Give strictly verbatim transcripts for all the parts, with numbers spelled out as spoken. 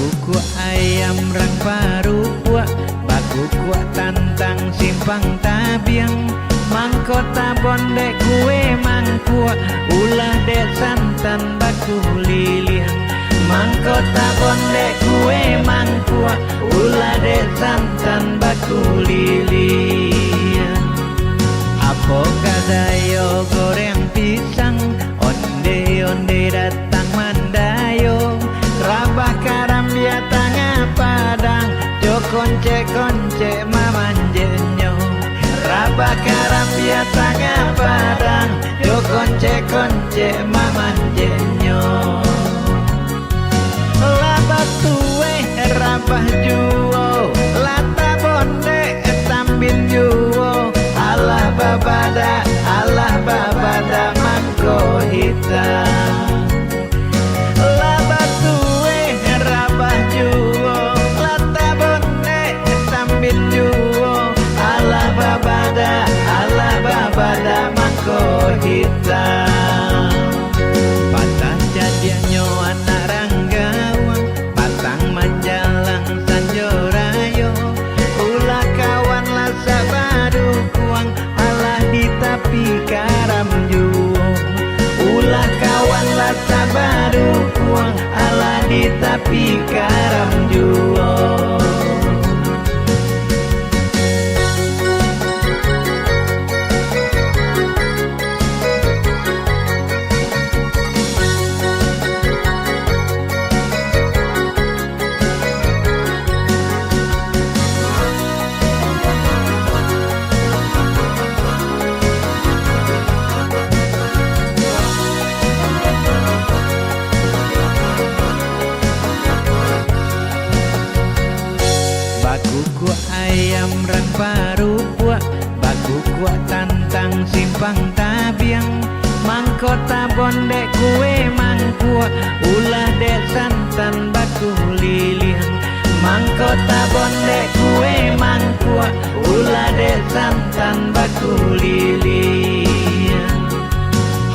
Kukuak ayam rang parupuak, bakukuak tantang simpang tabiang. Mangko tabondek kue mangkuak, ulah dek santan bakuliliang. Mangko tabondek kue mangkuak, ulah dek santan bakuliliang. Apo kadayo goreng pisang, onde-onde datang mandayo. Rabah karambia tangah padang, jo koncek-koncek mamanjeknyo. Rabah karambia tangah padang, jo koncek-koncek mamanjeknyo. Lah batueh rabah juo, lah tabondek sambin juo. Alah babadak, alah babadak mangko hita. Lah batueh rabah juo, lah tabondek sambin juo. Alah babadak, alah babadak mangko hita. Patah cadiaknyo anak ranggawang, patang manjalang sanjo rayo. Ulah kawan lah sabadukuang, alah di tapi karam juo. Ulah kawan lah sabadukuang, alah di tapi karam juo. Bakukuak ayam rang parupuak, bakukuak tantang simpang tabiang. Mangko tabondek kue mangkuak, ulah dek santan bakuliliang. Mangko tabondek kue mangkuak, ulah dek santan bakuliliang.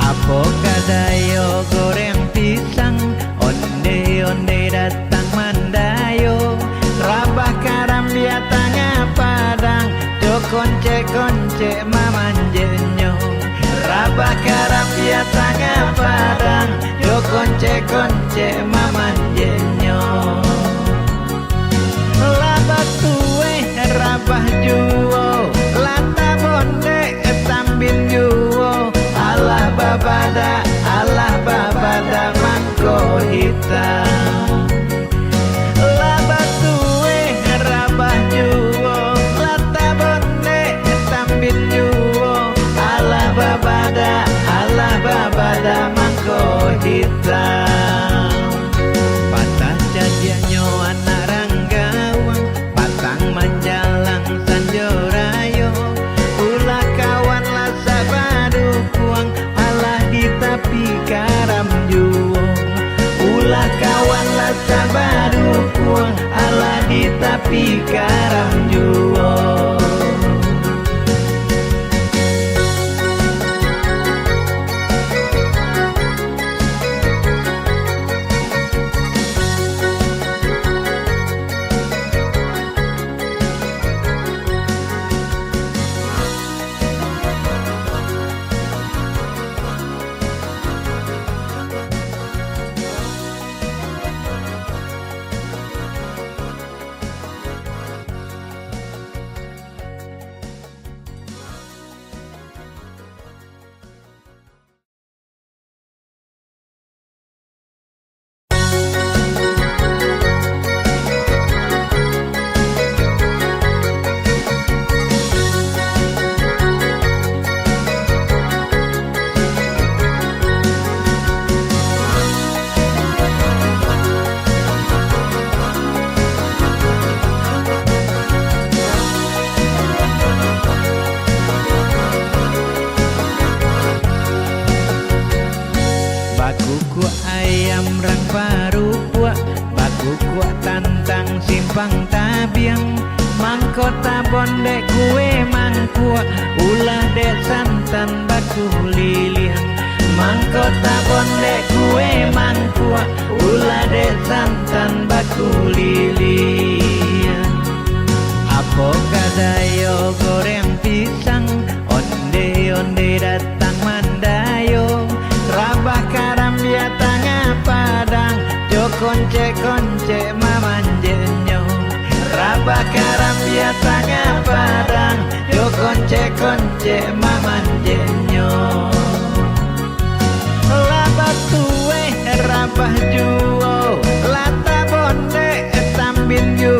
Apo kadayo goreng pisang, onde-onde datang mandayo. Rabah karambia tangah padang, jo koncek-koncek mamanjeknyo. Rabah karambia tangah padang, jo koncek-koncek mamanjeknyo. Lah batueh rabah juo, lah tabondek sambin juo. Alah babadak, alah babadak mangko hita. Lah batueh rabah juo, lah tabondek sambin juo. Alah babadak, alah babadak mangko hita. Patah cadiaknyo anak ranggawang, patang manjalang sanjo rayo. Ulah kawan lah sabadukuang, alah di tapi karam juo. Ulah kawan lah sabadukuang, alah di tapi karam juo. Bakukuak ayam rang parupuak, bakukuak tantang simpang tabiang. Mangko tabondek kue mangkuak, ulah dek santan bakuliliang. Mangko tabondek kue mangkuak, ulah dek santan bakuliliang. Apo kadayo goreng pisang, onde-onde datang mandayo. Rabah karambia tangah padang, jo koncek-koncek mamanjeknyo. Rabah karambia tangah padang, jo koncek-koncek mamanjeknyo. Lah batueh rabah juo, lah tabondek tambin jo